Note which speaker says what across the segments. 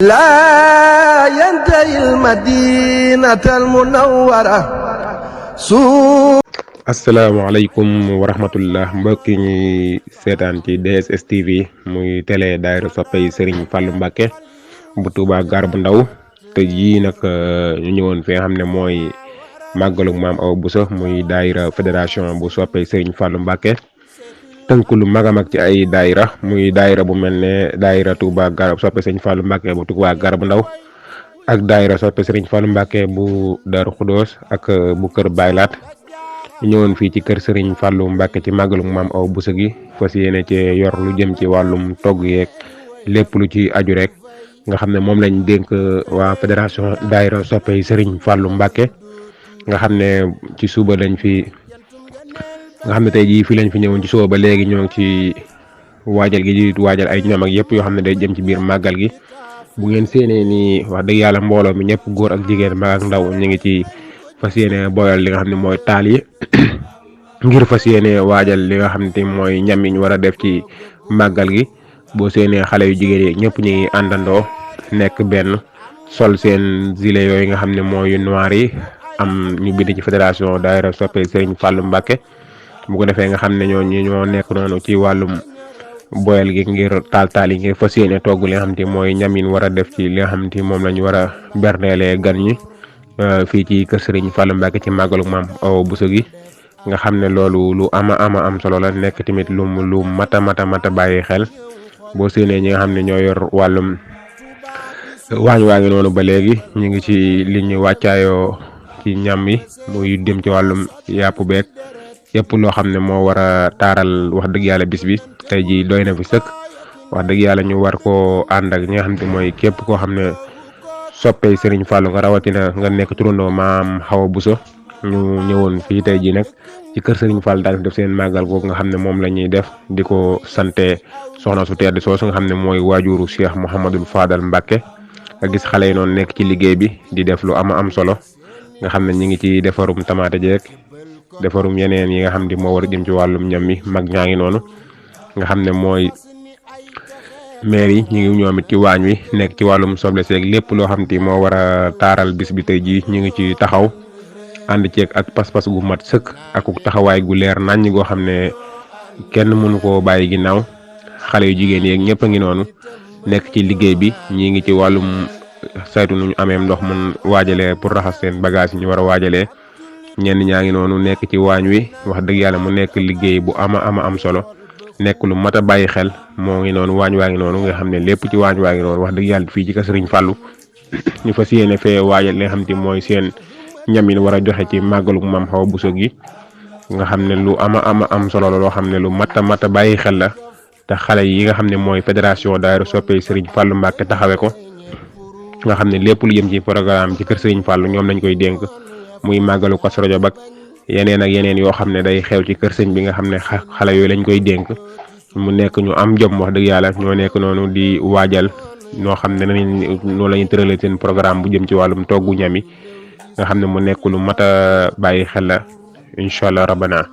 Speaker 1: لا ينتهي المدينة المنورة
Speaker 2: asalaamaaleykum wa rahmatullah mbokki ñi seetaan ci DSS TV muy télé daayira soppey Serigne Fallou Mbacké bu Touba Gare bu Ndaw te jii nag ñu ñëwoon fi nga xam ne mooy màggalug Maam Awa Bousso muy daayira fédération bu soppey Serigne Fallou Mbacké tënk lu mag a mag ci ay daayira muy daayira bu mel ne daayira Touba Gare soppey Serigne Fallou Mbacké bu Touba Gare bu Ndaw ak daayira soppey Serigne Fallou Mbacké bu Darou Khoudoss ak bu Kër Baylaat ñëwoon fii ci kër Serigne Fallou Mbacké ci màggalug Maam Awa Bousso gi fas yéene ci yor lu jëm ci wàllum togg yeeg lépp lu ci aju rek nga xam ne moom lañ dénk waa fédération daayira soppey Serigne Fallou Mbacké nga xam ne ci suba lañ fi nga xam ne tey jii fii lañ fi ñëwoon ci suba ba léegi ñoo ngi ci waajal gi di waajal ay ñam ak yëpp yoo xam ne day jëm ci biir màggal gi bu ngeen séenee ni wax dëgg yàlla mbooloo mi ñëpp góor ak jigéen mag ak ndaw ñu ngi ci fas yéene boyal li nga xam ne mooy taal yi ngir fas yéene waajal li nga xam ne mooy ñam yi ñu war a def ci màggal gi boo séenee xale yu jigéen yi ñëpp ñu ngi àndandoo nekk benn sol seen gilet yooyu nga xam ne mooy noir yi am ñu bind ci fédération daayira soppey Serigne Fallou Mbacké bu ko defee nga xam ne ñoo nekk noonu ci wàllum boyal gi ngir taal yi ngir fas yéene togg li nga xam ne mooy ñam yi ñu war a def ci li nga xam ne moom la ñu war a berneelee gan ñi fii ci kër Serigne Fallou Mbacké ci màggalug Maam Awa Bousso gi nga xam ne loolu lu ama am solo la nekk tamit lu mata bàyyi xel boo séenee ñi nga xam ne ñoo yor wàllum waañ waa ngi noonu ba léegi ñu ngi ci li ñu wàccaayoo ci ñam yi muy dem ci wàllum yàpp beeg yëpp loo xam ne moo war a taaral wax dëgg yàlla bis bi tey ji doy na fi sëkk wax dëgg yàlla ñu war koo ànd ak ñi nga xam ne mooy képp koo xam ne soppey Serigne Fallou nga rawatina nga nekk turandoo Maam Awa Bousso ñu ñëwoon fii tey ji nag ci kër Serigne Fall daal def seen màggal googu nga xam ne moom la ñuy def di ko sante soxna su tedd soosu nga xam ne mooy waajuru Cheikh Mouhamadul Fadal Mbacké nga gis xale yi noonu nekk ci liggéey bi di def lu am solo nga xam ne ñu ngi ci defarum tamaate jeeg defarum yeneen yi nga xam ne moo war a jëm ci wàllum ñam mi mag ñaa ngi noonu nga xam ne mooy maire yi ñu ngi ñoom it ci waañ wi nekk ci wàllum soble seeg lépp loo xam te moo war a taaral bis bi tey jii ñu ngi ci taxaw ànd ceeg ak pas-pas gu mat sëkk ak taxawaay gu leer naññ goo xam ne kenn mënu koo bàyyi ginnaaw xale yu jigéen yeeg ñëpp a ngi noonu nekk ci liggéey bi ñii ngi ci wàllum saytu nu ñu amee ndox mun waajalee pour raxas seen bagage yi ñu war a waajalee ñenn ñaa ngi noonu nekk ci waañ wi wax dëgg yàlla mu nekk liggéey bu am solo nekk lu mat a bàyyi xel moo ngi noonu waañ waa ngi noonu nga xam ne lépp ci waañ waa ngi noonu wax dëgg yàlla fii ci kër Serigne Fallou ñu fas yéene fee waajal li nga xam te mooy seen ñam yi war a joxe ci màggalug Maam Awa Bousso gi nga xam ne lu am solo la loo xam ne lu mat a bàyyi xel la te xale yi nga xam ne mooy fédération daayira soppey Serigne Fallou Mbacké taxawee ko nga xam ne lépp lu jëm ci programme ci kër Serigne Fallou ñoom lañ koy dénk muy màggalu Kazu Rajab ak yeneen yoo xam ne day xew ci kër sëñ bi nga xam ne xale yooyu lañ koy dénk mu nekk ñu am jom wax dëgg yàlla ñoo nekk noonu di waajal ñoo xam ne noonu la ñuy tëralee seen programme bu jëm ci wàllum toggu ñam yi nga xam ne mu nekk lu mat a bàyyi xel la incha allah rabbana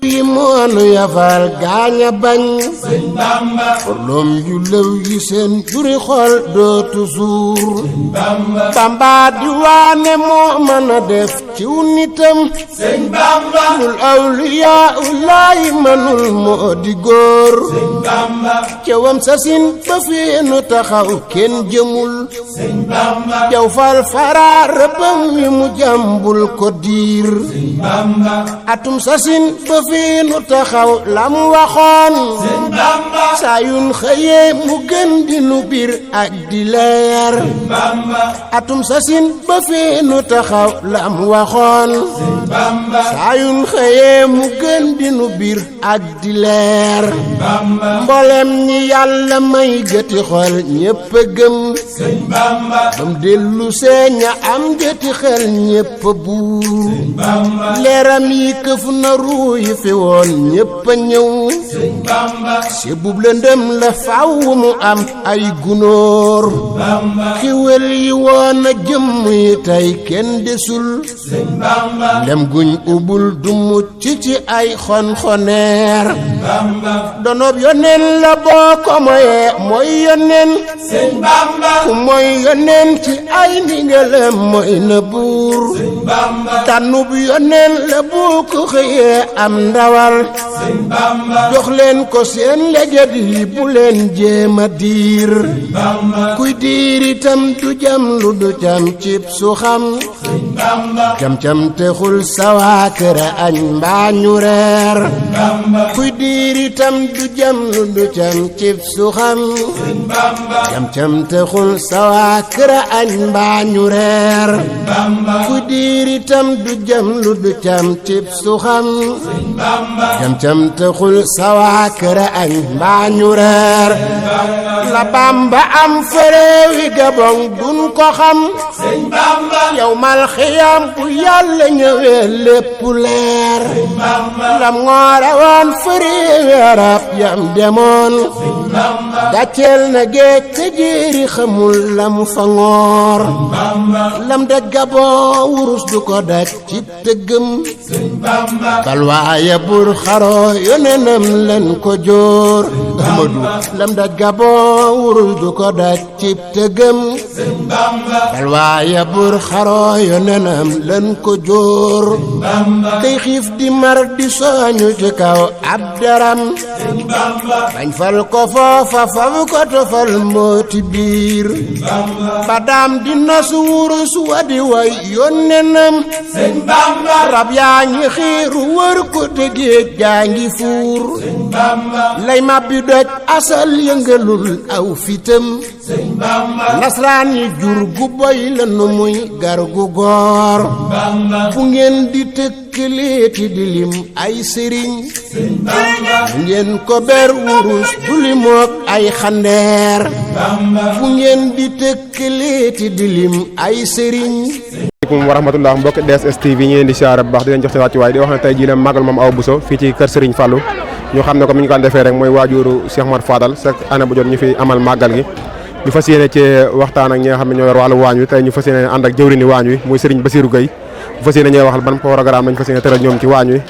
Speaker 1: yi moonu yafal gaaña bañ Sëñ Bamba xolom yu lëw yi seen juri xol dootu suur Bamba di waane moo mën a def ciw nitam Sëñ Bamba lul awliyaa ulaayi manul moo di góor Sëñ Bamba cewam sasin ba feenu taxaw kenn jëmul Sëñ Bamba jaw fal fara rëbbam wi mu jàmbul ko diir Sëñ Bamba atum sasin ba feenu taxaw lam waxoon Sëñ Bamba saa yun xëyee mu gën di nu bir ak di leer Sëñ Bamba atum sasin ba feenu taxaw lam waxoon Sëñ Bamba saa yun xëyee mu gën di nu bir ak di leer Sëñ Bamba mboolem ñi yàlla may gëti xol ñépp a gëm Sëñ Bamba bam dellu seeña am gëti xel ñépp a buur Sëñ Bamba leeram yi këf na ruuy fi woon ñépp a ñëw si bub lëndëm la faw mu am ay gunóor xiwel yi woon a jëmm yi tey kenn desul lem guñ ubul du mucc ci ay xonxoneer donob yoneen la boo ko moyee mooy yoneen ku mooy yoneen ci ay ndigalam mooy na buur tànnub yoneen la bu ko xëyee am ndawal jox leen ko seen leget yi bu leen jéema diir kuy diir itam du jam lu du jam cib su xam cam-cam texul sawa kër añ mbaa ñu reer kuy diir itam du jam lu du jam cib su xam cam-cam texul sawa kër añ mbaa ñu reer kuy diir itam du jam lu du jam cib su xam cam-cam texul sawa kër añ mbaa ñu reer la Bamba am fëréewi Gabon duñ ko xam yow mal xiyam bu yàlla ñëwee lépp leer lam ngoore woon fëréewi arab yam demoon gàcceel na géej te jéeri xamul lam fa ngoor lam daj Gabon wurus du ko daj ci tëggëm bal waaye bur xaroo yonenam len ko jóor Ahmadu lam daj Gabon wurus du ko daj ci tëggëm bal waaye bur xaroo yonenam len ko jóor day xiif di mar di soñu ci kaw ab daram bañ fal ko foofa faf ko tofal mbooti biir badam di nas wurus wa di way yonenam rab yaa ngi xiiru wër ko te géej gaa ngi fuur lay mabbi doj asal yëngalul aw fitam nasraan yi jur gu boy la nu muy gar gu goor fu ngeen di tëkkaleeti di lim ay sëriñ fu ngeen ko ber wurus du limook ay xandeer fu ngeen di tëkkaleeti di lim ay sëriñ.
Speaker 2: Assalamualaikum warahmatullah mbokk DSS TV ñi leen di siyaare bu baax di leen jox ci wàccuwaay di wax ne tey jii la màggal Mame Awa Bousso fii ci kër Serigne Fallou ñu xam ne comme ni ñu ko defee rek mooy waajuru Cheikh Mouhamed Fadal chaque année bu jot ñu fi amal màggal gi ñu fas yéene ci waxtaan ak ñi nga xam ne ñoo yor wàllu waañ wi tey ñu fas yéene ànd ak jëwriñu waañ wi muy Serigne Bassirou Gueye bu fas yéene ñooy waxal ban programme lañ fas yéene tëral ñoom ci waañ wi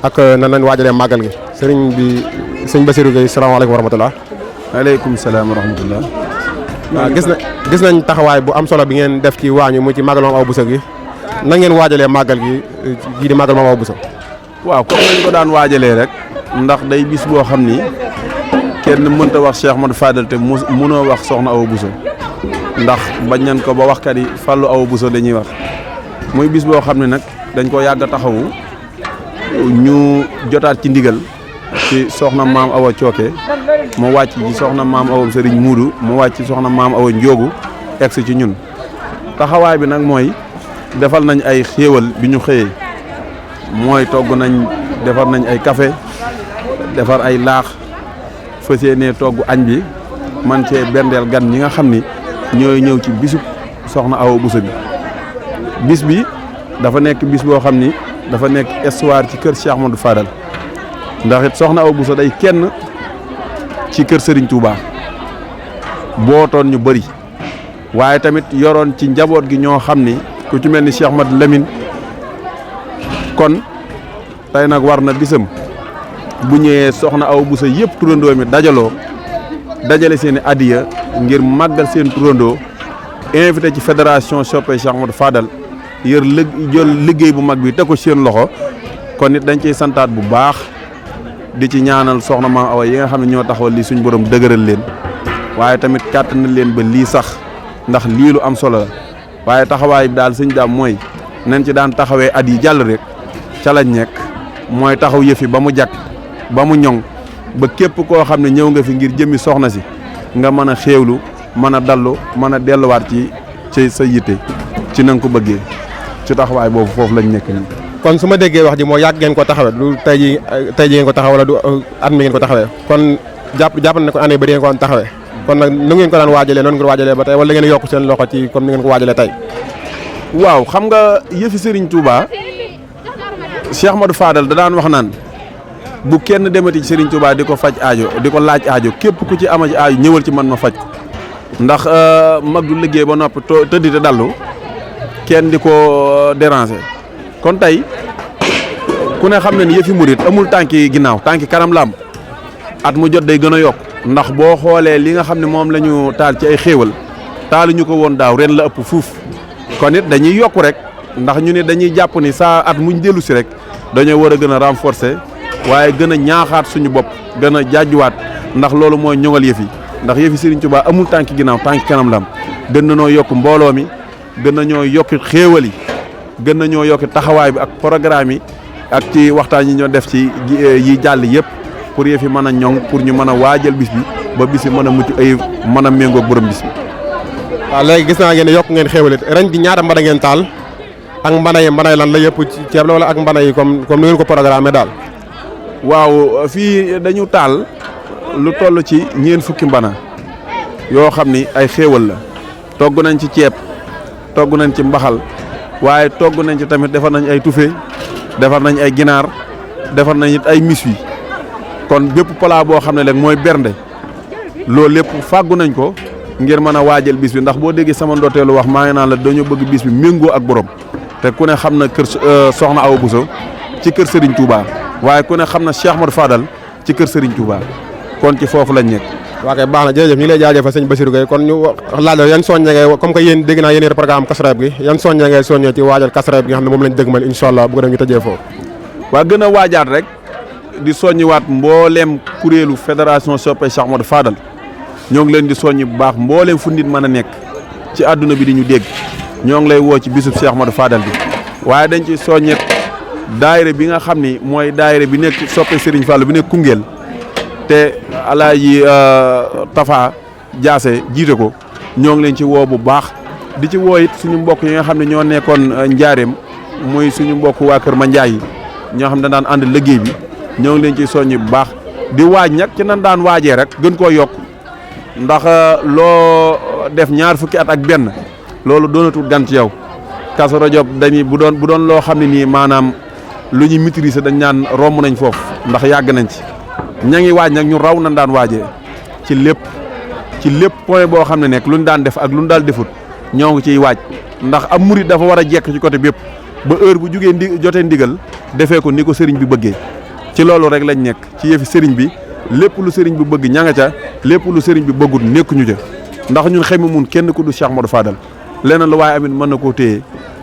Speaker 2: ak nan lañ waajalee màggal gi Serigne bi Serigne Bassirou Gueye salaamaaleykum wa rahmatullah.
Speaker 3: waaleykum salaam wa rahmatullah.
Speaker 2: waaw gis nañ taxawaay bu am solo bi ngeen def ci waañ wi mu ci màggal Mame Awa Bousso gi na ngeen waajalee màggal gi di màggal Mame Awa Bousso.
Speaker 3: waaw comme nañ ko daan waajalee rek ndax day bis boo xam ni kenn mënta wax Cheikh Mouhamed Fadal te mënoo wax Soxna Awa Bousso ndax bañ nañ ko ba waxkat yi Fallou Awa Bousso dañuy wax muy bis boo xam ne nag dañ ko yàgg a taxawu ñu jotaat ci ndigal ci soxna Maam Awa Cooke mu wàcc ci soxna Maam Awa Serigne Muudu mu wàcc ci soxna Maam Awa Njoogu egsi ci ñun taxawaay bi nag mooy defal nañ ay xéewal bi ñu xëyee mooy togg nañ defar nañ ay café defar ay laax fas yéenee togg añ bi man cee bendeel gan ñi nga xam ni ñooy ñëw ci bisub soxna Awa Bousso bi bis bi dafa nekk bis boo xam ni dafa nekk histoire ci kër Cheikh Mouhamed Fadal ndax it soxna Awa Bousso day kenn ci kër Serigne Touba bootoon ñu bëri waaye tamit yoroon ci njaboot gi ñoo xam ni ku ci mel ni Cheikh Mad Lamine kon tey nag war na bisam bu ñëwee soxna Awa Bousso yëpp turandoo mi dajaloo dajale seen i adiya ngir màggal seen turandoo invité ci fédération soppe Cheikh Mouhamed Fadal jël liggéey bu mag bi teg ko seen loxo kon nit dañ ciy santaat bu baax di ci ñaanal soxna Maam Awa yi nga xam ne ñoo taxawal lii suñ borom dëgëral leen waaye tamit kàttanal leen ba lii sax ndax lii lu am solo la waaye taxawaay bi daal sëñ daam mooy nañ ci daan taxawee at yi jàll rek ca lañ nekk mooy taxaw yëfi ba mu jag ba mu ñoŋ ba képp koo xam ne ñëw nga fi ngir jëmmi soxna si nga mën a xéewlu mën a dallu mën a delluwaat ci sa yitte ci na nga ko bëggee ci taxawaay boobu foofu lañ nekk nii.
Speaker 2: kon su ma déggee wax ji moo yàgg ngeen ko taxawee du tey ji ngeen ko taxaw wala du at mi ngeen ko taxawee kon jàpp na ko année ba ngeen ko taxawee kon nag nu ngeen ko daan waajalee noonu ngeen ko waajalee ba tey wala ngeen yokk seen loxo ci comme ni ngeen ko waajalee tey.
Speaker 3: waaw xam nga yëfi Serigne Touba Cheikh Mouhamed Fadal da daan wax naan bu kenn demati ci Serigne Touba di ko faj aajo di ko laaj aajo képp ku ci ama ci aajo ñëwal ci man ma faj ko ndax mag du liggéey ba noppi tëddi te dallu kenn di ko déranger kon tey ku ne xam ne ni yëfi murit amul tànki ginnaaw tànki kanam lamb at mu jot day gën a yokk ndax boo xoolee li nga xam ne moom la ñu taal ci ay xéewal taaluñu ko woon daaw ren la ëpp fuuf kon it dañuy yokk rek ndax ñu ne dañuy jàpp ni saa at muñ dellu si rek dañoo war a gën a renforcer waaye gën a ñaaxaat suñu bopp gën a jaajuwaat ndax loolu mooy ñoŋal yëf yi ndax yëfi Serigne Touba amul tànki ginnaaw tànki kanam lam gën na noo yokk mbooloo mi gën na ñoo yokki xéewal yi gën na ñoo yokki taxawaay bi ak programme yi ak ci waxtaan yi ñoo def ci yi jàll yëpp pour yëf yi mën a ñoŋ pour ñu mën a waajal bis bi ba bis bi mën a mucc ay mën a méngoog borom bis bi.
Speaker 2: waaw léegi gis naa ngeen ne yokk ngeen xéewal ren ji ñaata mbana ngeen taal ak mbana yi lan la yëpp ceeb la wala ak mbana yi comme ni ngeen ko programmé daal.
Speaker 3: waaw fii dañu taal lu toll ci ñeent fukki mbana yoo xam ni ay xéewal la togg nañ ci ceeb togg nañ ci mbaxal waaye togg nañ ci tamit defar nañ ay tufe defar nañ ay ginaar defar nañ it ay mis wi kon bépp plat boo xam ne rek mooy bernde loolu lépp fàggu nañ ko ngir mën a waajal bis bi ndax boo déggee sama ndooteelu wax maa ngi naan la dañoo bëgg bis bi méngoo ak borom te ku ne xam na kër Soxna Awa Bousso ci kër Serigne Touba waaye ku ne xam na Cheikh Modou Fadal ci kër Serigne Touba kon ci foofu lañ nekk.
Speaker 2: waa kay baax na jërëjëf ñu ngi lay jaajëfal sëñ Bassirou Gueye kon ñu laaj la yan soññe ngay comme que yéen dégg naa yéen programme Kazu Rajab gi yan soññe ngay soññee ci waajal Kazu Rajab gi nga xam ne moom lañ dëgmal incha allah bu ko def ñu tëjee foofu.
Speaker 3: waa gën a waajaat rek di soññiwaat mbooleem kuréelu fédération soppe Cheikh Modou Fadal ñoo ngi leen di soññi bu baax mbooleem fu nit mën a nekk ci àdduna bi di ñu dégg ñoo ngi lay woo ci bisub Cheikh Modou Fadal bi waaye dañ ci soññet daayira bi nga xam ni mooy daayira bi nekk soppe Serigne Fallou bi nekk Koungheul te alaaji Tafa Jaase jiite ko ñoo ngi leen ci woo bu baax di ci woo it suñu mbokk yi nga xam ne ñoo nekkoon njaareem muy suñu mbokk waa Kër Mandiaye yi ñoo xam ne daan ànd liggéey bi ñoo ngi leen ci soññi bu baax di waaj nag ci nan daan waajee rek gën koo yokk ndax loo def ñaar fukki at ak benn loolu doonatul gan ci yow Kazu Rajab dañuy bu doon loo xam ne nii maanaam lu ñuy maîtriser dañ naan romb nañ foofu ndax yàgg nañ ci ña ngi waaj nag ñu raw nan daan waajee ci lépp point boo xam ne nekk lu ñu daan def ak lu ñu daal defut ñoo ngi ciy waaj ndax am murit dafa war a jekk ci côté bépp ba heure bu jugee jotee ndigal defee ko ni ko sëriñ bi bëggee ci loolu rek lañ nekk ci yëfi sëriñ bi lépp lu sëriñ bi bëgg ña nga ca lépp lu sëriñ bi bëggut nekkuñu ca ndax ñun xemme mun kenn ku du Cheikh Modou Fadal leneen lu waaye amit mën na koo téye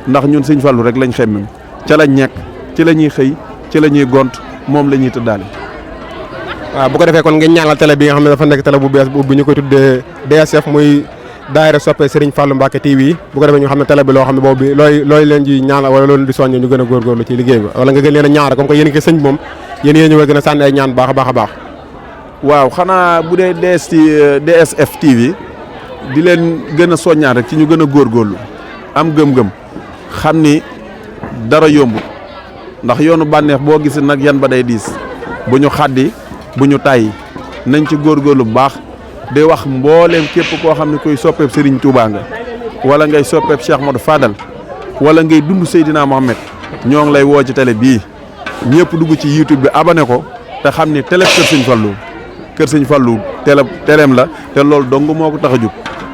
Speaker 3: ndax ñun sëñ Fallu rek lañ xemmem ca lañ nekk ci la ñuy xëy ci la ñuy gont moom la ñuy tëddaale.
Speaker 2: waaw bu ko defee kon ngeen ñaanal télé bi nga xam ne dafa nekk télé bu bees bu ubbi ñu koy tuddee DSF muy daayira soppe Serigne Fallou Mbacké TV bu ko defee ñu xam ne télé bi loo xam ne boobu bi looy leen di ñaanal wala loolu di soññee ñu gën a góorgóorlu ci liggéey bi wala nga gën leen a ñaanal comme que yéen a ngi sëñ moom yéen ñu war gën a sànni ay ñaan baax a baax.
Speaker 3: waaw xanaa bu dee DSF TV di leen gën a soññaat rek ci ñu gën a góorgóorlu am gëm-gëm xam ni dara yomb ndax yoonu bànneex boo gis nag yan ba day diis bu ñu xaddi bu ñu tàyyi nañ ci góorgóorlu bu baax di wax mbooleem képp koo xam ne koy soppeeb Serigne Touba nga wala ngay soppeeb Cheikh Modou Fadal wala ngay dund Seydina Mohamed ñoo ngi lay woo ci télé bii ñëpp dugg ci YouTube bi abonné ko te xam ni télé kër Serigne Fallou kër Serigne Fallou téléem la te loolu dong moo ko tax a jóg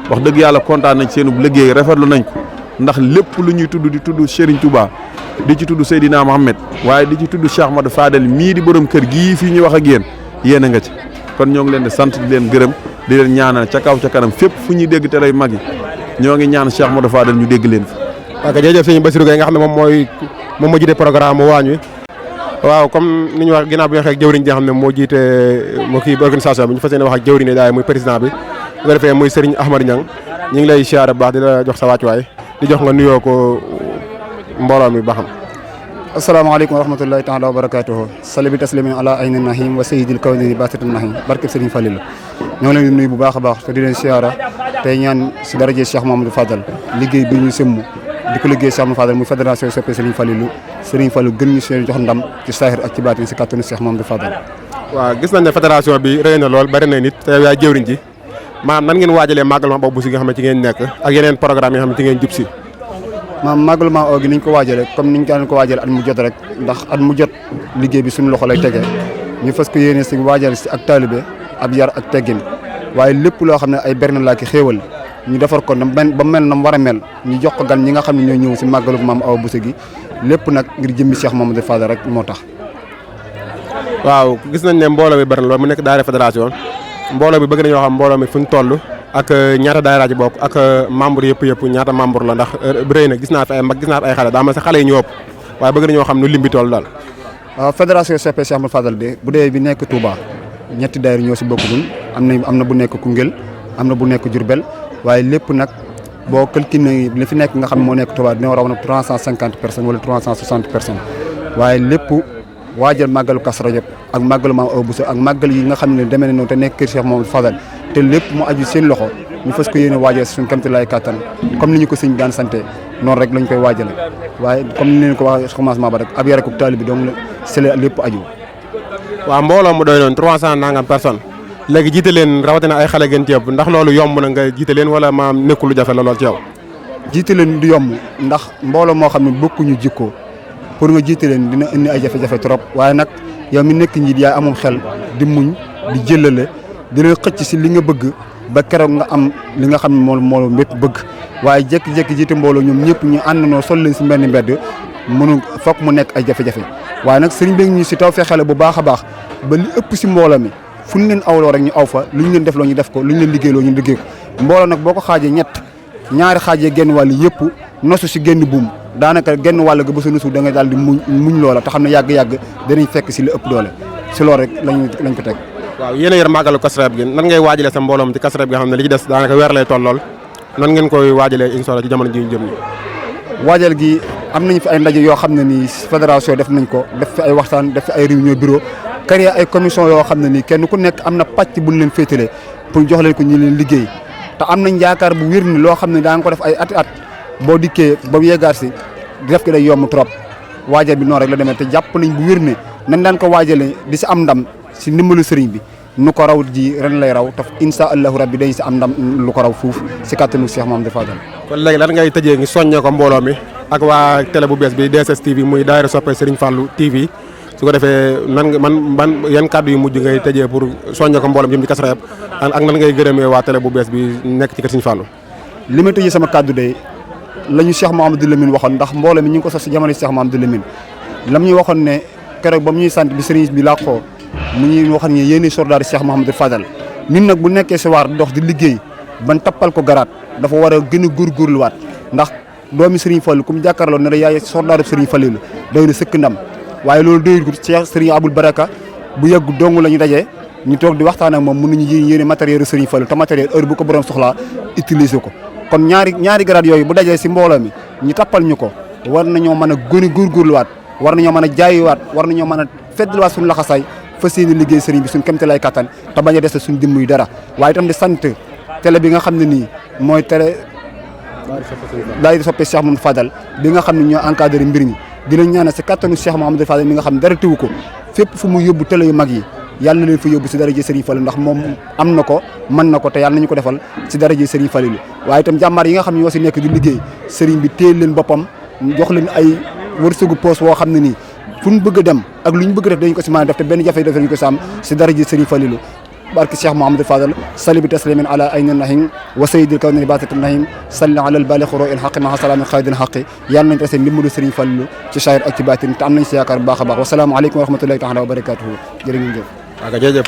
Speaker 3: wax dëgg yàlla kontaan nañ seenub liggéey rafetlu nañ ko ndax lépp lu ñuy tudd di tudd Serigne Touba di ci tudd Seydina Mohamed waaye di ci tudd Cheikh Modou Fadal mii di borom kër gii fii ñuy wax ak yéen a nga ci kon ñoo ngi leen di sant di leen gërëm di leen ñaanal ca kaw ca kanam fépp fu ñuy dégg te lay mag yi ñoo ngi ñaan Cheikh Modou Fadal ñu dégg leen fi.
Speaker 2: waaw kay jërëjëf sëñ Bassirou Gueye nga xam ne moom moo jiite programme waañ wi waaw comme ni ñu wax ginnaaw bi ñu waxee ak jëwriñ ji nga xam ne moo jiite moo kii organisation bi ñu fas yéene wax ak jëwriñ daay muy président bi bu ko defee muy Serigne Ahmad Niang ñu ngi lay siyaare bu baax di la jox sa wàccuwaay di jox nga nuyoo ko mbooloo mi ba xam.
Speaker 4: asalaamaaleykum wa rahmatullahi taala wa barakatuhu sali bi taslimin ala ayni nahim wa sayidil kawnini basitul nahim barkeb Serigne Fallilu ñoo ngi leen di nuyu bu baax a baax te di leen siyaara tey ñaan si daraje Cheikh Mamadou Fadal liggéey bi ñu sëmm di ko liggéey Cheikh Mamadou Fadal muy fédération soppe Serigne Fallilu Serigne Fallu gën ñu seen jox ndam ci saahir ak ci baatin si kàttanu Cheikh Mamadou Fadal.
Speaker 2: waaw gis nañ ne fédération bi rëy na lool bari na nit te yaay jëwriñ ji maanaam nan ngeen waajalee màggal ma boobu si nga xam ne ci ngeen nekk ak yeneen programme yi nga xam ne ci ngeen jub si.
Speaker 4: maam màggal maa oogi niñ ko waajale comme niñ ko waajale at mu jot rek ndax at mu jot liggéey bi suñu loxo lay tege ñu fas ko yéene si waajal si ak taalibe ab yar ak teggin waaye lépp loo xam ne ay berne laa ki xéewal ñu defar ko ba mel na mu war a mel ñu jox ko gan ñi nga xam ne ñoo ñëw si màggalu maam Awa Bousso gi lépp nag ngir jëmmi Cheikh Mamadou Fadal rek moo tax.
Speaker 2: waaw gis nañ ne mbooloo mi bari na loolu mu nekk daayira fédération mbooloo bi bëgg nañoo xam mbooloo mi fu ñu toll ak ñaata daayira ci bokk ak membre yëpp ñaata membre la ndax rëy na gis naa fi ay mag gis naa fi ay xale daa ma sa xale yi ñu ëpp waaye bëgg nañoo xam nu lim bi toll daal.
Speaker 4: waaw fédération soppe Cheikh Mamadou Fadal de bu dee bi nekk Touba ñetti daayira ñoo si bokkul am na bu nekk Koungheul am na bu nekk Diourbel waaye lépp nag boo calculé li fi nekk nga xam moo nekk Touba dina war a 350 personnes wala 360 personnes waaye lépp waajal màggalu Kazu Rajab ak màggalu Maam Awa Bousso ak màggal yi nga xam ne demee na noonu te nekk kër Cheikh Mamadou Fadal te lépp mu aju seen loxo ñu fas ko yéene waajal suñu kéemtalaay kattan comme ni ñu ko sëñ daan santé noonu rek lañ koy waajale waaye comme ni leen ko waxee commencement ba rek ab yar ak taalibe bi donc c'est lépp aju.
Speaker 2: waaw mbooloo mu doy noonu 300 nangam personnes léegi jiite leen rawatina ay xale gën ci ëpp ndax loolu yomb na nga jiite leen wala maam nekkul lu jafe la lool ci yow.
Speaker 4: jiite leen du yomb ndax mbooloo moo xam ne bokkuñu jikko pour nga jiite leen dina indi ay jafe-jafe trop waaye nag yow mi nekk njiit yaa amul xel di muñ di jëlale di leen xëcc si li nga bëgg ba keroog nga am li nga xam ne moo mépp bëgg waaye jékki-jékki jiite mbooloo ñoom ñëpp ñu àndandoo sol leen si mbenn mbedd mënu fokk mu nekk ay jafe-jafe waaye nag sëriñ bi ñu si taw fexele bu baax a baax ba li ëpp si mbooloo mi fu ñu leen awloo rek ñu aw fa lu ñu leen def loo ñu def ko lu ñu leen liggéeyloo ñu liggéey ko mbooloo nag boo ko xaajee ñaari xaajee genn wàll yëpp nosu si genn buum daanaka genn wàll ga ba sa nosu da nga daal di muñ loola te xam ne yàgg-yàgg danañ fekk si li ëpp doole si loolu rek lañ ko teg.
Speaker 2: waaw yéen a yor màggalu Kazu Rajab gi nan ngay waajalee sa mbooloom ci Kazu Rajab gi nga xam ne li ci des daanaka weer lay tollool nan ngeen koy waajalee incha allah ci jamono ji ñu jëm nii.
Speaker 4: waajal gi am nañ fi ay ndaje yoo xam ne nii fédération def nañ ko def fi ay waxtaan def fi ay réunion bureau créé ay commission yoo xam ne nii kenn ku nekk am na pàcc bu ñu leen féetalee pour jox leen ko ñu leen liggéey te am nañ yaakaar bu wér ni loo xam ne daa nga ko def ay at boo dikkee ba yeggaat si def ko day yomb trop waajal bi noonu rek la demee te jàpp nañ bu wér ne nañ daan ko waajalee di si am ndam si ndimbalu sëriñ bi nu ko raw ji ren lay raw te insha allahu rabbi dañ si am ndam lu ko raw fuuf si kàttanu Cheikh Mamadou Fadal.
Speaker 2: kon léegi lan ngay tëjee ngi soññee ko mbooloo mi ak waa télé bu bees bi DSS TV muy daayira soppe Serigne Fallou TV su ko defee ban yan kàddu yu mujj ngay tëjee pour soññee ko mbooloo mi jëm ci Kazu Rajab ak nan ngay gërëmee waa télé bu bees bi nekk ci kër Serigne Fallou.
Speaker 4: li ma tëjee sama kàddu de la ñu Cheikh Mouhamadou Lamine waxoon ndax mbooloo mi ñu ngi ko sos si jamono Cheikh Mouhamadou Lamine lam ñuy waxoon ne keroog ba mu ñuy sant bi sëriñ bi làqoo mu ñuy wax ne yéen soldaar Cheikh Mouhamadou Fadal ñun nag bu nekkee si waar dox di liggéey ban tappal ko garaat dafa war a gën a góorgóorluwaat ndax doomi Serigne Fallou comme jàkkaarloo ne la yaay soldaaru Serigne Fallou la doy na sëkk ndam waaye loolu doyul ko Cheikh Serigne Aboul Baraka bu yeggu dong la ñu dajee ñu toog di waxtaan ak moom mën nañu yéene matériel Serigne Fallou te matériel heure bu ko borom soxlaa utiliser ko kon ñaari garaat yooyu bu dajee si mbooloo mi ñu tappal ñu ko war nañoo mën a gën a góorgóorluwaat war nañoo mën a jaayiwaat war nañoo mën a feddliwaat suñu laxasaay fas yéene liggéey Serigne bi suñu kéemtalaay kattan te bañ a des suñu dimb yi dara waaye itam di sant télé bi nga xam ne nii mooy télé daayira soppe Cheikh Mamadou Fadal bi nga xam ne ñoo encadré mbir mi di leen ñaanal si kattanu Cheikh Mamadou Fadal mi nga xam ne dara teewu ko fépp fu mu yóbbu télé yu mag yi yàlla na leen fa yóbbu si daraje Serigne Fallou ndax moom am na ko mën na ko te yàlla nañu ko defal si daraje Serigne Fallou waaye itam jàmbaar yi nga xam ne ñoo si nekk di liggéey Serigne bi téel leen boppam jox leen ay wërsëgu poos woo xam ne nii fu ñu bëgg a dem ak lu ñu bëgg def dañu ko si mën a def te benn jafe-jafe dañu ko si am si daraje Serigne Fallou barke Cheikh Mouhamadou Fadal sali bi taslimin ala ayni nahim wa sayyidil kawni batat nahim salli ala al baligh ro il haqi ma salaami xaydil haqi yàlla nañ tase ndimbalu Serigne Fallou ci saayir ak ci baatin te am nañ si yaakaar bu baax a baax wasalaamu aleykum wa rahmatullahi taala wa barakatuhu jërë ngeen jëf
Speaker 2: waaw jërëjëf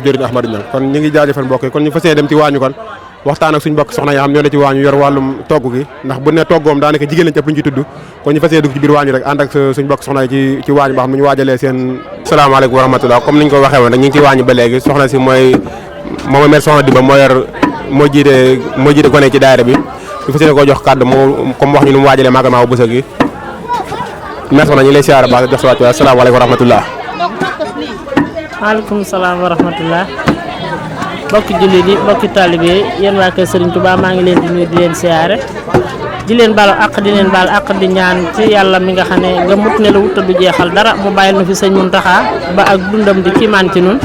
Speaker 2: jërëjëf Ahmadou Niang kon ñu ngi jaajëfal mbokk yi kon ñu fas yéene dem ci waañu kon waxtaan ak suñu mbokk soxna yi xam ñoo ne ci waañu yor wàllum togg gi ndax bu ne toggoom daanaka jigéen lañ ci ëpp ñu ci tudd kon ñu fas yéene dugg ci biir waañu rek ànd ak suñu mbokk soxna yi ci waañu ba xam ñu waajalee seen salaamaaleykum wa rahmatullah comme niñ ko waxee woon rek ñu ngi ci waañu ba léegi soxna si mooy mère soxna Diba moo jiite gone ci daayira bi ñu fas yéene koo jox kàddu mu comme wax ñu nu mu waajalee màggal Awa Bousso gi mère soxna ñu ngi lay siyaare baax jox sa wàcc asalaamaaleykum wa rahmatullah
Speaker 5: maaleykum salaam wa rahmatullah mbokki jullit yi mbokki taalibe yi yéen waa kër Serigne Touba maa ngi leen di nuyu di leen siyaare di leen balu àq di leen baal àq di ñaan ci yàlla mi nga xam ne nga mut ne la wutta du jeexal dara mu bàyyil na fi sëñ Muntaxa ba ak dundam di kiimaan ci nun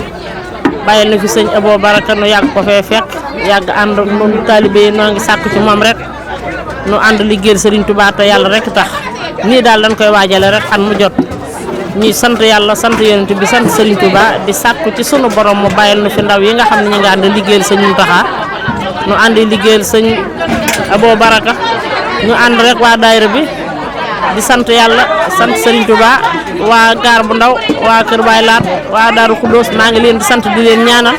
Speaker 5: bàyyil na fi sëñ Abo Baraka nu yàgg ko fee fekk yàgg ànd nun taalibe yi noo ngi sàkk ci moom rek nu ànd liggéeyal Serigne Touba te yàlla rek tax nii daal dañ koy waajale rek at mu jot ñuy sant yàlla sant yonent bi sant Serigne Touba di sàkku ci sunu borom mu bàyyil nu fi ndaw yi nga xam ne ñu ngi ànd liggéeyal sëñ Mountakha nu ànd liggéeyal sëñ Abo Baraka ñu ànd rek waa daayira bi di sant yàlla sant Serigne Touba waa gaar bu ndaw waa Kër Baay Laat waa Daaru Xuddoos maa ngi leen di sant di leen ñaanal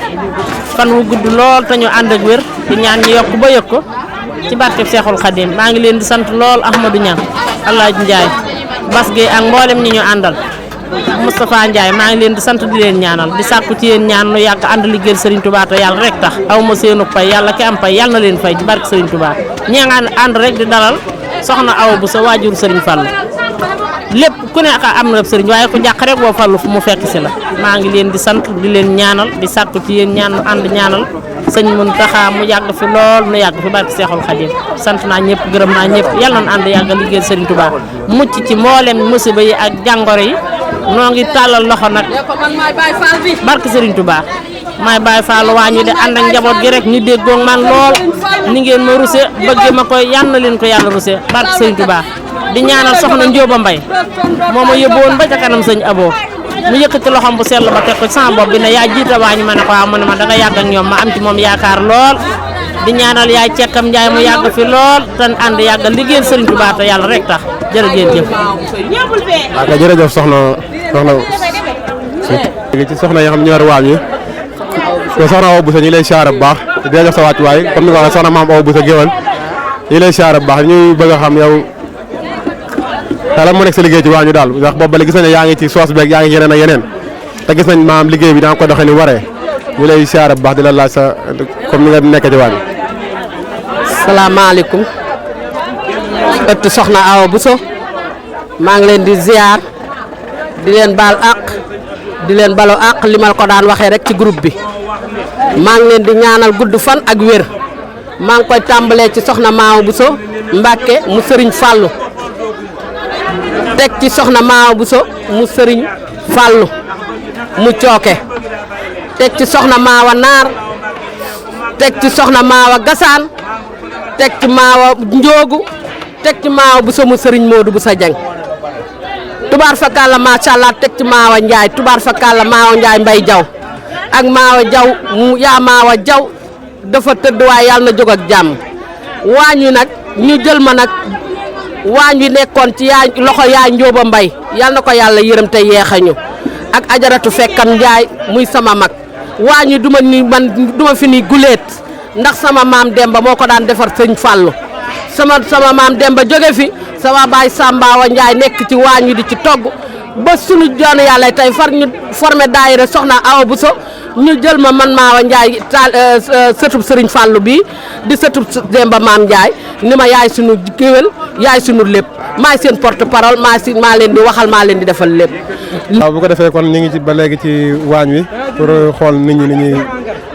Speaker 5: fan wu gudd lool te ñu ànd ak wér di ñaan ñu yokk ba yëg ko ci barkeb Seexul Xadim maa ngi leen di sant lool Ahmadou Niang Alaaji Ndiaye Bas Gueye ak mboolem ñi ñu àndal Moustapha Ndiaye maa ngi leen di sant di leen ñaanal di sàkku ci yéen ñaan nu yàgg ànd liggéeyal Serigne Touba te yàlla rek tax aw ma seenu pay yàlla ki am pay yàlla na leen fay ci barke Serigne Touba ñi nga ànd rek di dalal soxna Awa bu sa waajur Serigne Fall lépp ku ne am na Serigne waaye ku jàq rek boo fallu fu mu fekk si la maa ngi leen di sant di leen ñaanal di sàkku ci yéen ñaan nu ànd ñaanal sëñ Mountakha mu yàgg fi lool nu yàgg fi barke Seexul Xadim sant naa ñëpp gërëm naa ñëpp yàlla na ànd yàgg liggéeyal Serigne Touba mucc ci mboolem musiba yi ak jàngoro yi noo ngi tàllal loxo nag barke Serigne Touba maay Baye Fall waa ñu de ànd ak njaboot gi rek ñu déggoog man lool ni ngeen ma ruse bëgg ma koy yàlla na leen ko yàlla ruse barke Serigne Touba di ñaanal soxna Njóoba Mbay moo ma yóbbuwoon ba ca kanam sëñ Abo mu yëkkati loxom bu sell ba teg ko sama bopp bi ne yaa jiite waañ ma ne ko waaw mu ne ma da nga yàgg ak ñoom ma am ci moom yaakaar lool di ñaanal yaay cekkam Njaay mu yàgg fi lool te ànd yàgg liggéeyal Serigne Touba te yàlla rek tax jërëjëf.
Speaker 2: waaw jërëjëf soxna ci soxna yi xam ñu war waañ yi soxna Awa Bousso ñu lay siyaare bu baax di la jox sa wàccuwaay comme ni nga waxee soxna maam Awa Bousso géwal ñu lay siyaare bu baax ñuy bëgg a xam yow lan moo nekk sa liggéey ci waañu daal ndax boobu ba gis nañ ne yaa ngi ci soos beeg yaa ngi yeneen ak yeneen te gis nañ maam liggéey bi daa ko doxee ni waree ñu lay siyaare bu baax di la laaj sa comme ni nga nekkee ci waañu.
Speaker 6: salaamaaleykum ëtt soxna Awa Bousso maa ngi leen di ziar di leen baal àq di leen balo àq li ma ko daan waxee rek ci groupe bi maa ngi leen di ñaanal gudd fan ak wér maa ngi koy tàmbalee ci soxna Awa Bousso Mbàkke mu Sëriñ Fàllu teg ci soxna Awa Bousso mu Sëriñ Fàllu mu cooke teg ci soxna Awa Naar teg ci soxna Awa Gasaan teg ci Awa Njoogu teg ci Awa Bousso mu Sëriñ Moodu Bousso Jeng tubaar fakalla macha allah teg ci Awa Njaay tubaar fakalla Awa Njaay Mbay Jaw ak Awa Jaw mu yaa Awa Jaw dafa tëdd waaye yàlla na jóg ak jàmm waañ wi nag ñu jël ma nag waañ wi nekkoon ci yaa loxo yaa Njóoba Mbay yàlla na ko yàlla yërëm te yeexañu ak ajaratu fekkam Njaay muy sama mag waañ wi duma ni man duma fi ni guléet ndax sama maam Demba moo ko daan defar sëñ Fàllu sama maam Demba jóge fi sama baay Sambaawa Njaay nekk ci waañ wi di ci togg ba sunu joonu yàlla tey far ñu formé daayira soxna Awa Bousso ñu jël ma man Awa Njaay sëtub Sëriñ Fàllu bi di sëtub Demba maam Njaay ni ma yaay sunu géwél yaay sunu lépp maay seen porte parole maa leen di waxal maa leen di defal lépp.
Speaker 2: waaw bu ko defee kon ñu ngi ci ba léegi ci waañ wi pour xool nit ñi ni ñuy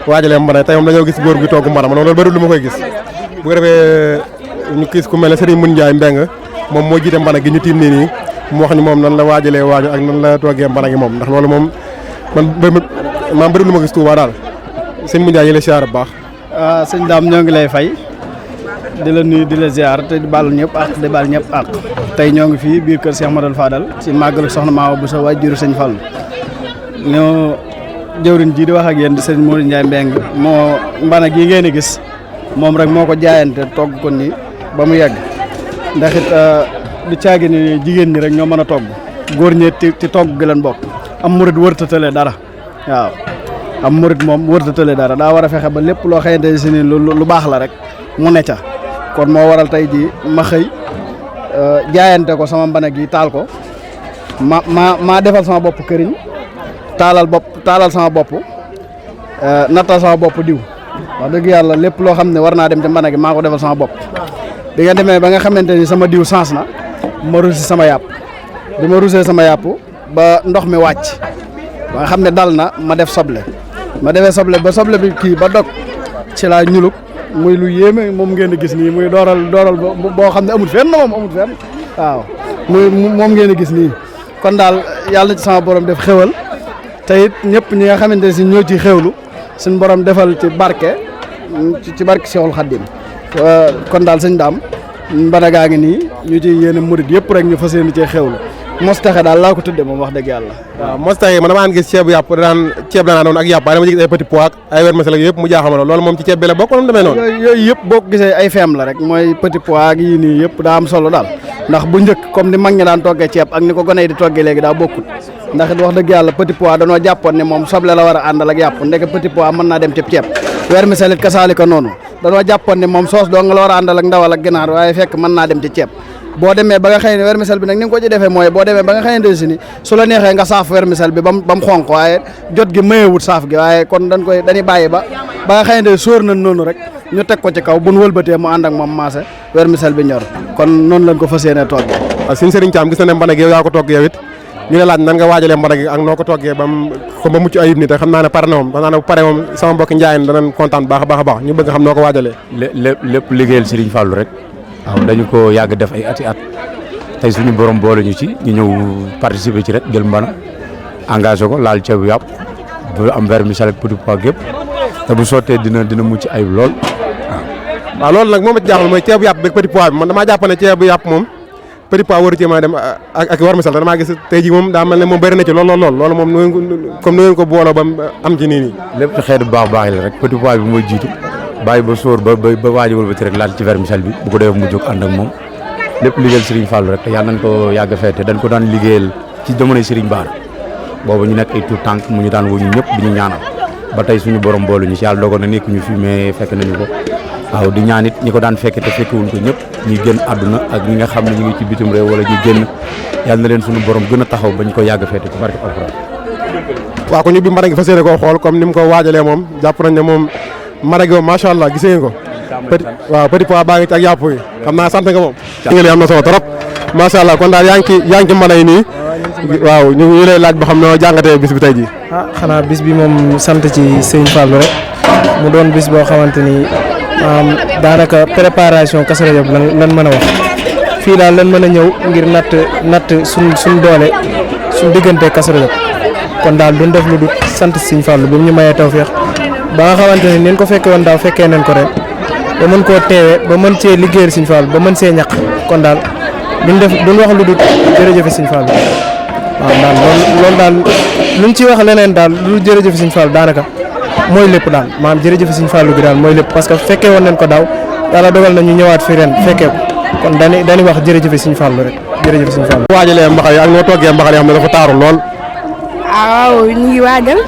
Speaker 2: waajalee mbana tey moom dañoo gis góor gu togg mbana man loolu bëri lu ma koy gis bu ko defee ñu gis ku mel ne Serigne Mun Njaay Mbeng moom moo jiite mbana gi ñu tiim nii mu wax ñu moom nan la waajalee waañu ak nan la toggee mbana gi moom ndax loolu moom man bëri lu ma gis Tuuba daal sëñ Mun Njaay yi la siyaar bu baax.
Speaker 7: sëñ Daam ñoo ngi lay fay di la nuyu di la ziar te di baal ñëpp ak di baal ñëpp ak tey ñoo ngi fii biir kër Cheikh Madal Fadal ci màggalu soxna Awa Bousso waajuru sëñ Fallu ñoo jëwriñ ji di wax ak yéen di sëñ Modou Ndiaye Mbeng moo mbana gi ngeen di gis moom rek moo ko jaayante togg ko ni ba mu yegg ndax it du caagi ni jigéen ñi rek ñoo mën a togg góor ñi ci togg gi leen bokk am murit wërtatale dara waaw am murit moom wërtatale dara daa war a fexe ba lépp loo xamante ne si ni lu baax la rek mu ne ca kon moo waral tey ji ma xëy jaayante ko sama mbana gi taal ko maa defal sama bopp këriñ taalal sama bopp nattal sama bopp diw wax dëgg yàlla lépp loo xam ne war naa dem ca mbana gi maa ko defal sama bopp bi nga demee ba nga xamante ni sama diw sens na ma rusi sama yàpp bi ma rusee sama yàpp ba ndox mi wàcc ba nga xam ne dal na ma def soble ma defee soble ba soble bi kii ba dog ci laa ñuluk muy lu yéeme moom ngeen di gis nii muy dooral boo xam ne amul fenn waaw moom ngeen di gis nii kon daal yàlla ci sama borom def xewal te it ñëpp ñi nga xamante ne si ñoo ci xewlu suñ borom defal ci barke Seexul Xaddim kon daal sëñ Daam mbana gaa ngi nii ñu ci yéene murit yëpp rek ñu fas yéene cee xewlu mos taxe daal laa ko tudde moom wax dëgg yàlla.
Speaker 8: waaw mos taxe man damaa gis ceebu yàpp ceeb la naa doon ak yàpp waaye dama gis ay petit pois ay vermicelle yëpp mu jaaxal ma loolu moom ci ceeb bi la bokk wala mu demee noonu.
Speaker 7: yooyu yëpp boo ko gisee ay feem la rek mooy petit pois ak yii nii yëpp daa am solo daal ndax bu njëkk comme ni mag ñi daan toggee ceeb ak ni ko gone yi di toggee léegi daa bokkut ndax it wax dëgg yàlla petit pois danoo jàppoon ne moom soble la war a àndal ak yàpp ndeke petit pois mën naa dem ci ceeb vermicelle it kasaali ko noonu danoo jàppoon ne moom soos doo nga la war a àndal ak ndawal ak ginaar waaye fekk mën naa dem ci ceeb boo demee ba nga xëy ne vermicelle bi nag ni nga ko ci defee mooy boo demee ba nga xëy si ni su la neexee nga saaf vermicelle bi ba mu xonq waaye jot gi mayewut saaf gi waaye kon dañuy bàyyi ba nga xëy ne sóor nañ noonu rek ñu teg ko ci kaw bu nu wëlbatee mu ànd ak moom maase vermicelle bi ñor kon noonu lañ ko fas yéenee togg.
Speaker 8: waaw suñu Serigne Thiam gis na ne mbana gi yow yaa ko togg yow it ñu ne laaj nan nga waajalee mbana gi ak noo ko toggee ba mucc ayib ni te xam naa ne pare na moom xam naa ne bu pare moom sama mbokki njaayeen danañ kontaan baax a baax ñu bëgg xam noo ko waajalee.
Speaker 9: lépp liggéeyal Serigne Fallou rek waaw dañu ko yàgg def ay ati at tey suñu borom boole ñu ci ñu ñëw participer ci rek jël mbana engagé ko laal ceebu yàpp bu am vermicelle ak petit pois gépp te bu sottee dina mucc ayib lool
Speaker 8: waaw loolu nag moom it jaaxal mooy ceebu yàpp beeg petit pois bi man damaa jàpp ne ceebu yàpp moom petit pois waru ci ma dem ak vermicelle te damaa gis tey jii moom daa mel ne moom bëri na ci lool loolu moom comme nu ngeen ko booloo ba am ci nii
Speaker 9: lépp ci xeetu baax yi la rek petit pois bi mooy jiitu bàyyi ba sóor ba waajowal ba ci rek laal ci vermicelle bi bu ko defee mu jóg ànd ak moom lépp liggéeyal Serigne Fallou rek te yàlla nañ ko yàgg feete dañ ko daan liggéeyal ci jamonoy Serigne Bara boobu ñu nekk ay tout tànk mu ñu daan wuñu ñëpp di ñu ñaanal ba tey suñu borom boolu ñu ci yàlla dogal na nekk ñu fi mais fekk nañu ko waaw di ñaan it ñi ko daan fekke te fekkewuñ ko ñëpp ñi génn àdduna ak ñi nga xam ne ñu ngi ci bitim réew wala ñu génn yàlla na leen suñu borom gën a taxaw ba ñu ko yàgg feete ci barke Alxuraan.
Speaker 8: waaw ko ñu bi mbana gi fas yéene koo xool comme ni mu ko waajalee moom jàpp nañ ne moom mbana gi moom macha allah gisee ngeen ko petit pois baa ngi ci ak yàpp yi xam naa sant nga moom ngi am na solo trop macha allah kon daal yaa ngi ci mbana yi nii waaw ñu lay laaj ba xam noo jàngatee bis bi tey jii
Speaker 10: xanaa bis bi moom sant ci Serigne Fallou rek mu doon bis boo xamante ni daanaka préparation Kazu Rajab lan mën a wax fii daal lan mën a ñëw ngir natt suñ doole suñ diggante Kazu Rajab kon daal duñ def lu dul sant Serigne Fallou bi mu ñu mayee tawfeex ba nga xamante ni neen ko fekkee woon daaw fekkee nañ ko ren ba mën koo teewee ba mën cee liggéeyal Serigne Fallou ba mën see ñaq kon daal duñ wax lu dul jërëjëf Serigne Fallou waaw daal loolu daal luñ ci wax leneen daal lu jërëjëf Serigne Fallou daanaka mooy lépp daal maanaam jërëjëf Serigne Fallou bi daal mooy lépp parce que fekkee woon nañ ko daaw yàlla dogal na ñu ñëwaat fi ren fekkee ko kon dañuy wax jërëjëf Serigne Fallou rek jërëjëf Serigne Fallou.
Speaker 8: waajalee mbaxal yi ak noo toggee mbaxal yi xam ne dafa taaru lool.
Speaker 11: waaw ñu ngi waajal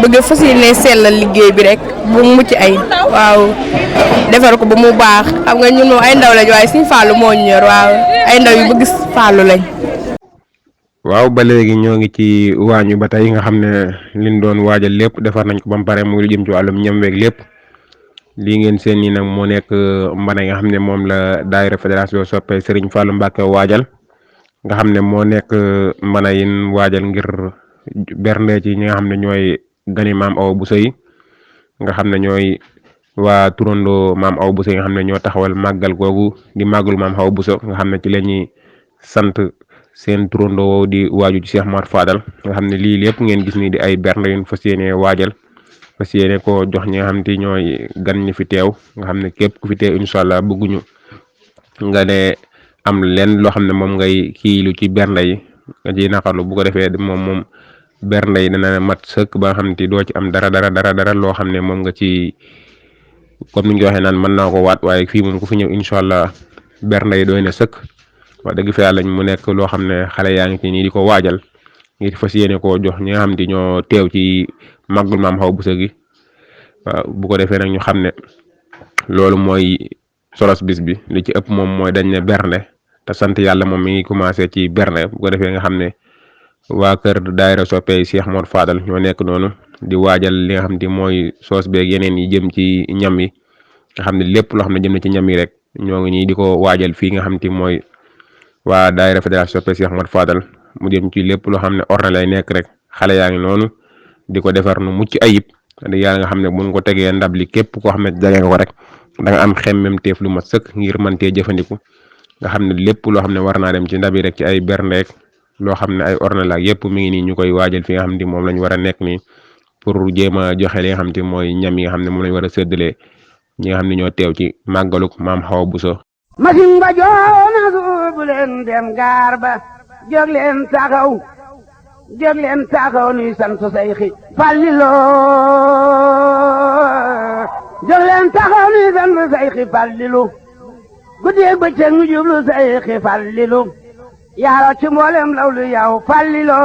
Speaker 11: bëgg a fas yéene sellal liggéey bi rek bu mucc ay waaw defar ko ba mu baax xam nga ñun moom ay ndaw lañ waaye Serigne Fallou moo ñu ñor waaw ay ndaw yu bëgg Fallou lañ.
Speaker 2: waaw ba léegi ñoo ngi ci waañu ba tey nga xam ne liñ doon waajal lépp defar nañ ko ba mu pare muy lu jëm ci wàllum ñam weeg lépp lii ngeen seen nii nag moo nekk mbana nga xam ne moom la daayira fédération soppe Serigne Fallou Mbacké waajal nga xam ne moo nekk mbana yin waajal ngir bernde ci ñi nga xam ne ñooy gani maam Awa Bousso yi nga xam ne ñooy waa turandoo maam Awa Bousso yi nga xam ne ñoo taxawal màggal googu di màggul maam Awa Bousso nga xam ne ci la ñuy sant seen turandoo woowu di waaju ci Cheikh Mor Fadal nga xam ne lii lépp ngeen gis ni di ay bernde yu fas yéene waajal fas yéene ko jox ñi nga xam te ñooy gan ñi fi teew nga xam ne képp ku fi teew incha allah bëgguñu nga ne am leen loo xam ne moom ngay kiilu ci bernde yi nga ciy naqarlu bu ko defee moom bernde yi dana mat sëkk ba nga xam ne doo ci am dara loo xam ne moom nga ci comme ni ñu ko waxee naan mën naa ko waat waaye fii moom ku fi ñëw incha allah bernde yi doy na sëkk. wax dëgg fa yàlla mu nekk loo xam ne xale yaa ngi ci nii di ko waajal ngir fas yéene koo jox ñi nga xam ne ñoo teew ci màggul maam Awa Bousso gi waaw bu ko defee nag ñu xam ne loolu mooy solos bis bi li ci ëpp moom mooy dañ ne bernde te sant yàlla moom mi ngi commencé ci bernde bu ko defee nga xam ne waa kër daayira soppe Cheikh Mor Fadal ñoo nekk noonu di waajal li nga xam ne mooy soos beeg yeneen yi jëm ci ñam yi nga xam ne lépp loo xam ne jëm na ci ñam yi rek ñoo ngi nii di ko waajal fii nga xam ne mooy waa daayira fédération soppe Cheikh Mor Fadal mu jëm ci lépp loo xam ne orne lay nekk rek xale yaa ngi noonu di ko defar nu mucc ayib di yàlla nga xam ne buñ ko tegee ndab li képp koo xam ne jage nga ko rek da nga am xemmem teef lu ma sëkk ngir mën tee jëfandiku nga xam ne lépp loo xam ne war naa dem ci ndab yi rek ci ay berndeek loo xam ne ay orne la yëpp mi ngi nii ñu koy waajal fi nga xam ne moom lañ war a nekk nii pour jéem a joxe li nga xam ne mooy ñam yi nga xam ne moom lañ war a séddalee ñi nga xam ne ñoo teew ci màggaluk maam Awa Bousso
Speaker 12: masin ba joona suubu leen dem gaar ba jóg leen taxaw nuy sant Seyxi Fàllilu jóg leen taxaw nuy sant Seyxi Fàllilu guddeeg bëccëg ñu jublu Seyxi Fàllilu yaaro ci mboolem lawlu yow Fàllilu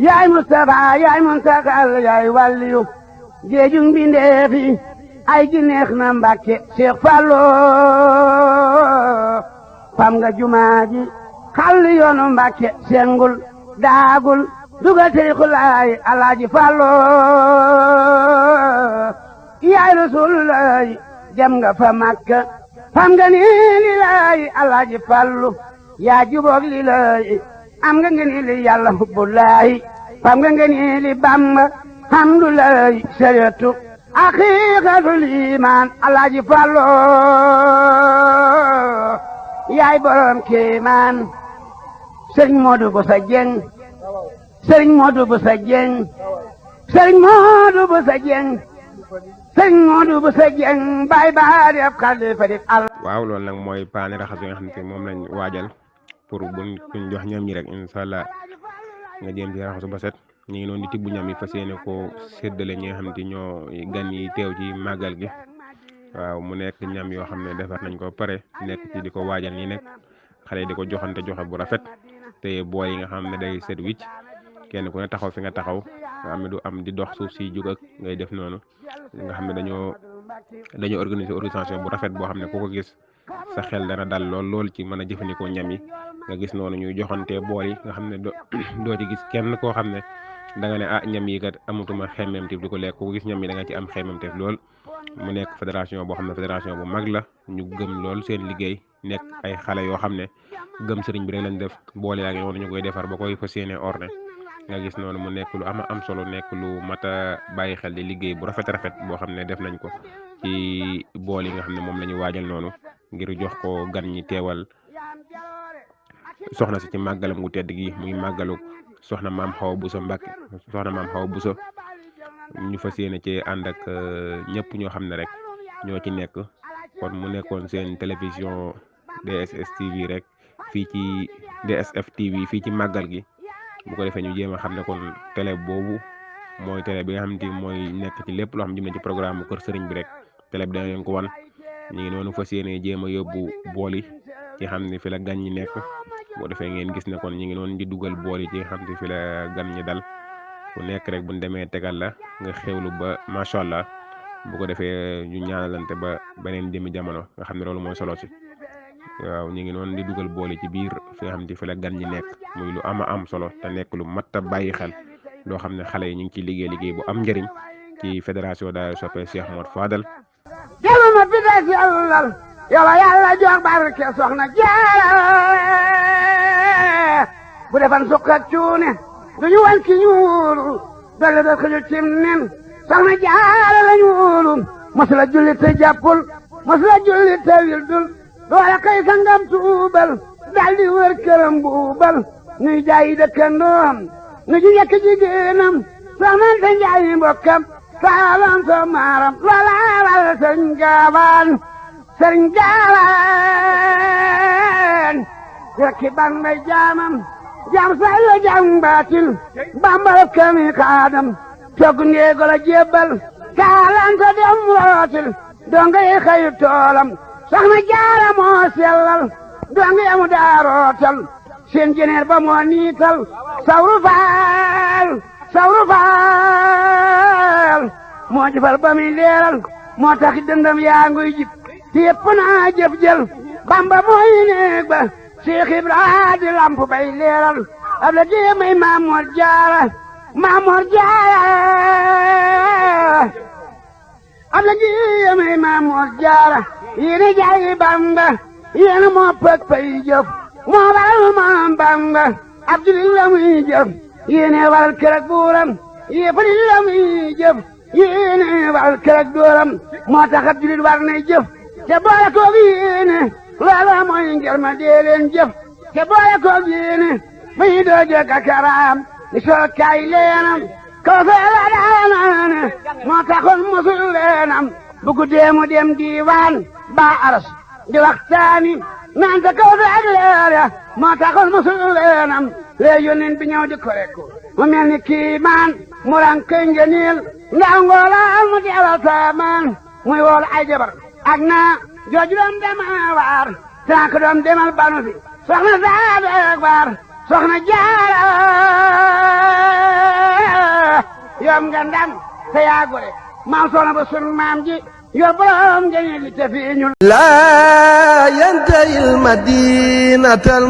Speaker 12: yaay Mustafa yaay Muntakal yaay wàlliyu géejug mbindeef yi ay gi neex na Mbàkke Cheikh Fallu fam nga jumaa ji xàll yoonu Mbàkke sengul daagul dugal tariixu laay Alaaji Fallu yaay Rasulullaay jam nga fa Makka fam nga ni li laay Alaaji Fallu yaa juboog li laay am nga ni li Yàlla hubbulaay fam nga ni li Bamba hamdulaay sariyatu haqiiqatul iimaan Alaaji Fallu yaay borom kéemaan Sëriñ Moodu Busa Jeng Sëriñ Moodu Busa Jeng Sëriñ Moodu Busa Jeng Sëriñ Moodu Busa Jeng baay baa di ab xalifa di Allah.
Speaker 2: waaw loolu nag mooy paane raxas yi nga xam ne moom lañ waajal pour buñ jox ñam ñi rek incha allah nga jéem ci raxasu ba set ñu ngi noonu di tibb ñam yi fas yéene koo séddale ñi nga xam ne ñoo gan yi teew ci màggal gi waaw mu nekk ñam yoo xam ne defar nañ ko pare nekk ci di ko waajal nii nekk xale yi di ko joxante joxe bu rafet te booy yi nga xam ne day set wicc kenn ku ne taxaw fi nga taxaw nga xam ne du am di dox suuf si jug ak ngay def noonu nga xam ne dañoo organisation bu rafet boo xam ne ku ko gis sa xel dana dal lool ci mën a jëfandikoo ñam yi nga gis noonu ñuy joxante bool yi nga xam ne doo ci gis kenn koo xam ne da nga ne ñam yi kat amatuma xemmemteef di ko lekk ku gis ñam yi da nga ci am xemmemteef lool mu nekk fédération boo xam ne fédération bu mag la ñu gëm lool seen liggéey nekk ay xale yoo xam ne gëm sëriñ bi rek lañ def boole yaa ngi noonu ñu koy defar ba koy fas yéene orne nga gis noonu mu nekk lu am solo nekk lu mat a bàyyi xel di liggéey bu rafet boo xam ne def nañ ko ci bool yi nga xam ne moom la ñu waajal noonu ngir jox ko gan ñi teewal soxna si ci màggalam gu tedd gi muy màggalu soxna maam Xawa Buso Mbàkke soxna maam Xawa Buso ñu fas yéene ci ànd ak ñëpp ñoo xam ne rek ñoo ci nekk kon mu nekkoon seen télévision DSS TV rek fii ci DSF TV fii ci màggal gi bu ko defee ñu jéem a xam ne kon télé boobu mooy télé bi nga xam ne mooy nekk ci lépp loo xam jëm na ci programme kër sëriñ bi rek télé bi dana leen ko wan ñu ngi noonu fas yéene jéem a yóbbu bool yi ci xam ne fi la gan ñi nekk boo defee ngeen gis ne kon ñu ngi noonu di dugal bool yi ci xam ne fi la gan ñi dal ku nekk rek buñ demee tegal la nga xewlu ba macha allah bu ko defee ñu ñaanalante ba beneen jëmi jamono nga xam ne loolu mooy solo si waaw ñu ngi noonu di dugal boole ci biir fi nga xam ne fi la gan ñi nekk muy lu am solo te nekk lu mat a bàyyi xel loo xam ne xale yi ñu ngi ciy liggéey bu am njëriñ ci fédération daayira soppe Cheikh Modou Fadal.
Speaker 12: jëlu ma fi des yàllal yow yàlla jox barke soxna Jaara bu defan sukk ak cuune duñu wan ki ñuulu dolle da xëju cim nen soxna Jaara la ñuulu mosula julli te jàppul mosula julli te wildul doole kay sangam tuubal daldi wër këram buubal nuy jaayi dëkkandoom nu ji yekk jigéenam soxnante njaayi mbokkam saalam so maaram loolawal sëriñ gaawaan rekki ban may jaamam jaam say la jaam baatil bambal kami kaadam togg ndeego la jébbal kaalanta dem rootil donga yi xayu toolam soxna Jaara moo sellal donga yamu daa rootal seen jeneer ba moo niital sawru faal moo jëfal ba muy leeral moo tax dëndam yaa nguy jib te yëpp naa jëf jël Bamba mooy néeg ba Cheikh Ibra di lamp bay leeral ab la jéemay Maamoor Jaara ab la jéemay Maamoor Jaara yéena jaayi Bamba yéena moo pëg pay jëf moo waral moom Bamba ab jullit la muy jëf yéene waral kër ak buuram yéefari la muy jëf yéene waral kër ak dooram moo tax ab jullit war nay jëf te boole koog yéene loola mooy ngir ma dee leen jëf te boole koog yéene muy dooje ka karaam ni soo kaay leenam kaw feela daanaane moo taxoon musul leenam bu guddee mu dem diiwaan baa aras di waxtaani naan sa kaw ak leer ya moo taxoon musul leenam lee yónneen bi ñëw di ko rekku mu mel ni kii maan mu ran këy ngeniil ndaw ngoolaan mu teewal saamaan muy wool ay jabar ak naa jooju doom dema waar tànk doom demal banu fi soxna Saadu ak waar soxna Jaara yoom nga ndam te yaa gore maam soxna ba sun maam ji yor borom ngeen li te fi ñu
Speaker 13: laa yantahil madinatal